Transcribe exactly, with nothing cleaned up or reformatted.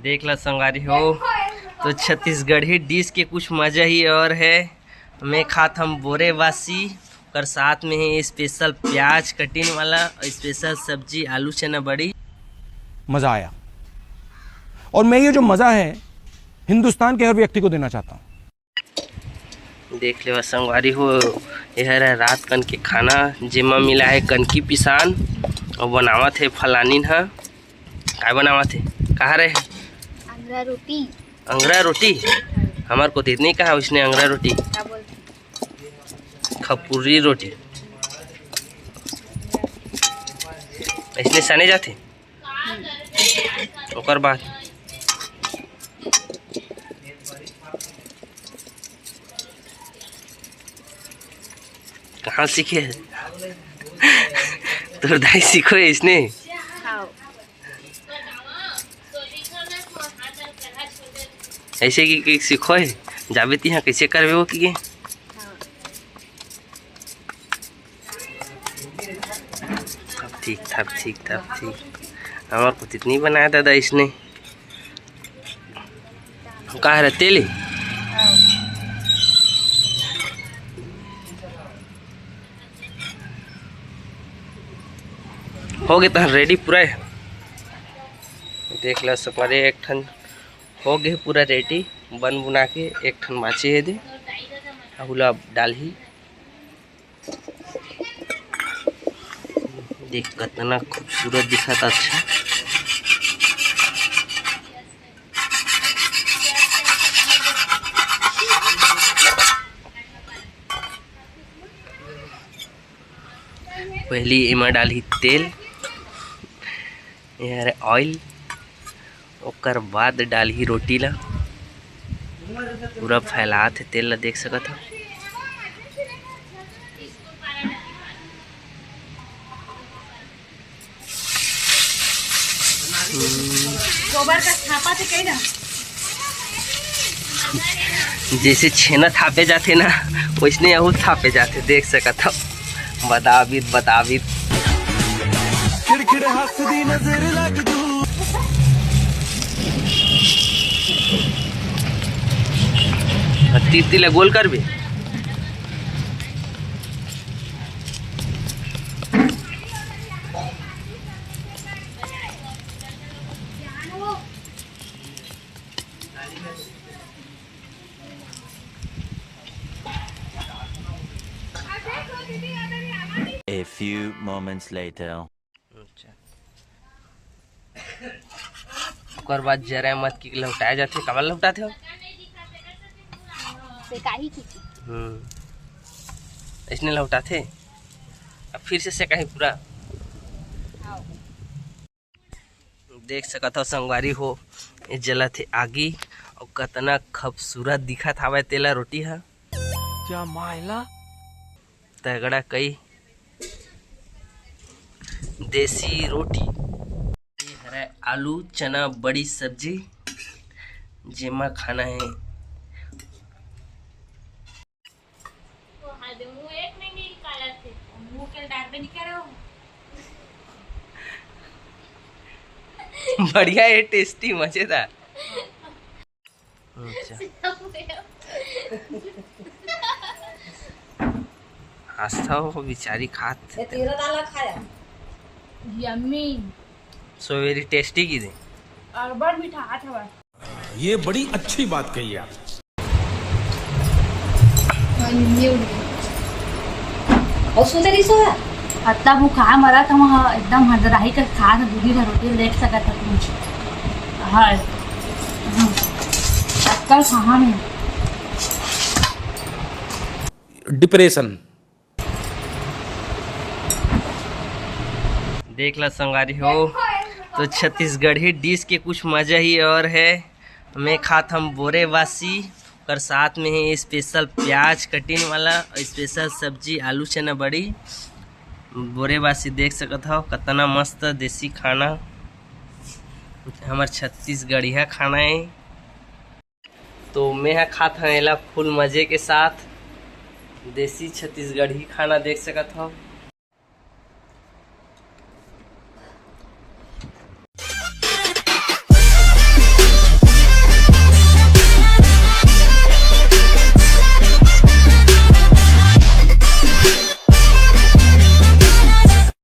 देख ला संगवारी हो, तो छत्तीसगढ़ी डिश के कुछ मजा ही और है। मैं खात हंव बोरे बासी, ओकर साथ में है स्पेशल प्याज कटिंग वाला और स्पेशल सब्जी आलू चना बड़ी। मज़ा आया। और मैं ये जो मज़ा है हिंदुस्तान के हर व्यक्ति को देना चाहता हूँ। देख लेवा संगवारी हो, ये हर रात कन के खाना, जेमा मिला है कनकी पिसान और बनावत है फलानिन ह। काय बनावत है? कहा रहे? अंगरा रोटी। अंगरा रोटी? हमार कोती नहीं कहा उसने अंगरा रोटी। का बोलते? खपुरी रोटी। इसने साने जाते? ओकर बाद कहाँ सीखे है? तोर दाई सीखो है इसने? हाँ। ऐसे कि, कि सीखो है, जाबे तिहाँ कैसे करबे वो कि? हाँ। अब ठीक ठाक, ठीक ठाक, ठीक। हमार को इतनी बनाया दादा इसने। का है रे, तेल ही? हो गए तहन रेडी पूरा है। देख ला संगवारी, एक ठन हो गए पूरा रेडी, बन बुना के एक ठन बाचे है दे। अहुला डालही। देख कतना खूबसूरत दिखत, अच्छा। पहली एमा डालही तेल, ये हरे ऑयल, ओकर बाद डालही रोटी ला। पूरा फैलात हे तेल ला, देख सकत हो। गोबर का थापा थे कही ना। जैसे छेना थापे जाथे ना, वैसने अहू थापे जाथे, देख सकत हो। बताबित, बताबित। खिड़खिड़ हंसदी नजर लग जू। तीर तीर ला गोल करबे। A few moments later. अच्छा। ओकर बाद जरा मत की लौटाया जाथे, काबर लौटाथे हो? सेकाही की। हम्म। इसने लौटाथे, अब फिर से सेकाही पूरा। हाँ। देख सकत हो संगवारी हो, ये जलत हे आगी, अउ कतना खूबसूरत दिखत हावय तेला रोटी ह। क्या मायला? तगड़ा कई देसी रोटी। ये हरे आलू चना बड़ी सब्जी, जेमा खाना है। बढ़िया है, टेस्टी, मजेदार। अच्छा। आस्था हो बिचारी खात। ये तेरा दाला खाया। यम्मी। So very tasty की दे। अरबड़ मीठा हाथ हवा। ये बड़ी अच्छी बात कही आप। और सोचा नहीं सोया। अत्ता भूखा मरा था वहाँ, एकदम हदराही का खा था, दूधी का रोटी लेट सका था कुछ। हाँ। हम्म। अक्कल कहाँ में? डिप्रेशन। देख ला संगवारी हो, तो छत्तीसगढ़ी डिश के कुछ मजा ही और है। मैं खात हंव बोरे बासी, ओकर साथ में है स्पेशल प्याज कटिंग वाला और स्पेशल सब्जी आलू चना बड़ी। बोरे बासी देख सकत हव, कतना मस्त देसी खाना, हमर छत्तीसगढ़िया खाना है। तो मैं ह खात हंव एला फुल मजे के साथ, देसी छत्तीसगढ़ी खाना देख सकत हव।